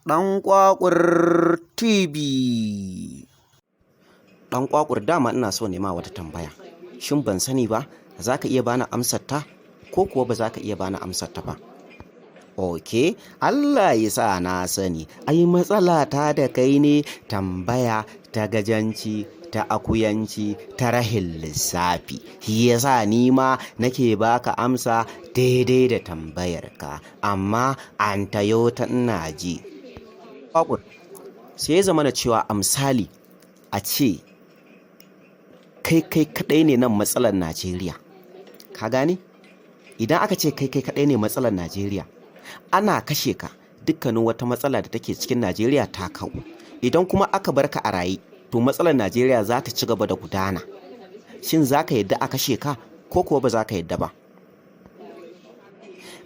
Ɗan Kwakwur TV. Ɗan Kwakwur, dama ina so ne ma wata tambaya. Shin ban sani ba, za ka iya bani amsar ta ko kuwa ba za ka iya bani amsar ta ba? Ok, Allah ya sa na sani. Ai matsala ta da kai ne tambaya ta gajanci, ta akuyanci, ta rahin lissafi. Shi ya sa ni ma nake baka amsa daidai da tambayar ka. Amma an tayo ta ina ji. Kwakwur, sai ya zama na cewa a misali a ce kai kai kaɗai ne nan matsalar Najeriya. Ka gane? Idan aka ce kai kai kaɗai ne matsalar Najeriya, ana kashe ka, dukkanin wata matsala da take cikin Najeriya ta kau. Idan kuma aka bar ka a raye, to matsalar Najeriya za ta ci gaba da gudana. Shin za ka yadda a kashe ka ko kuwa ba za ka yadda ba?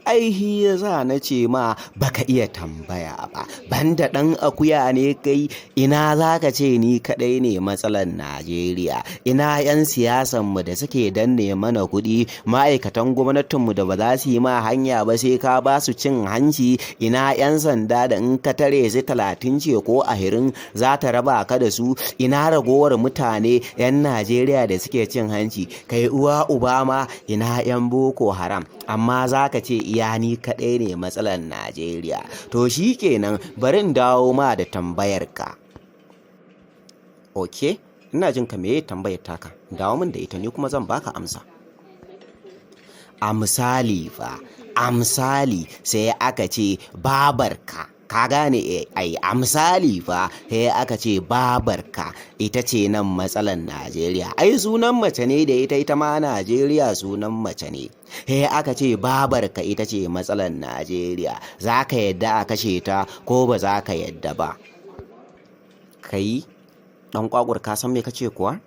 Ai shi ya sa na ce ma baka iya tambaya ba. Banda ɗan akuya ne kai, ina za ka ce ni kaɗai ne matsalar Najeriya? Ina 'yan siyasanmu da suke danne mana kuɗi, ma'aikatan gwamnatinmu da ba za su yi ma hanya ba sai ka ba su cin hanci, ina 'yan sanda da in ka tare su 30 ce ko 20 za ta raba ka da su, ina ragowar mutane 'yan Najeriya da suke cin hanci, kai uwa uba ma ina 'yan Boko Haram. Amma za ka ce iya ni kaɗai ne matsalar Najeriya. To shi kenan, bari in dawo ma da tambayar ka. Ok, ina jin ka, meye tambayar taka? Dawo min da ita, ni kuma zan baka amsa. A misali fa, a misali sai aka ce babarka, ka gane ai, a misali fa sai aka ce babarka ita ce nan matsalar Najeriya. Ai sunan mace ne da ita, ita ma Najeriya sunan mace ne. Sai aka ce babarka ita ce matsalar Najeriya. Za ka yadda a kashe ta ko ba za ka yadda ba? Kai, ɗan Kwakwur, ka san me ka ce kuwa?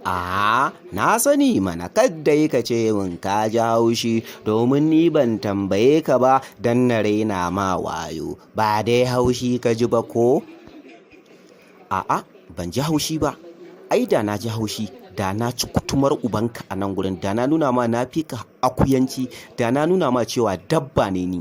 A'a, na sani mana, kadda ka ce min ka ji haushi domin ni ban tambaye ka ba don na raina ma wayo, ba dai haushi ka ji ba ko? A'a, ban ji haushi ba. Ai da na ji haushi, da na ci kutumar ubanka a nan gurin, da na nuna ma na fi ka akuyanci, da na nuna ma cewa dabba ne ni.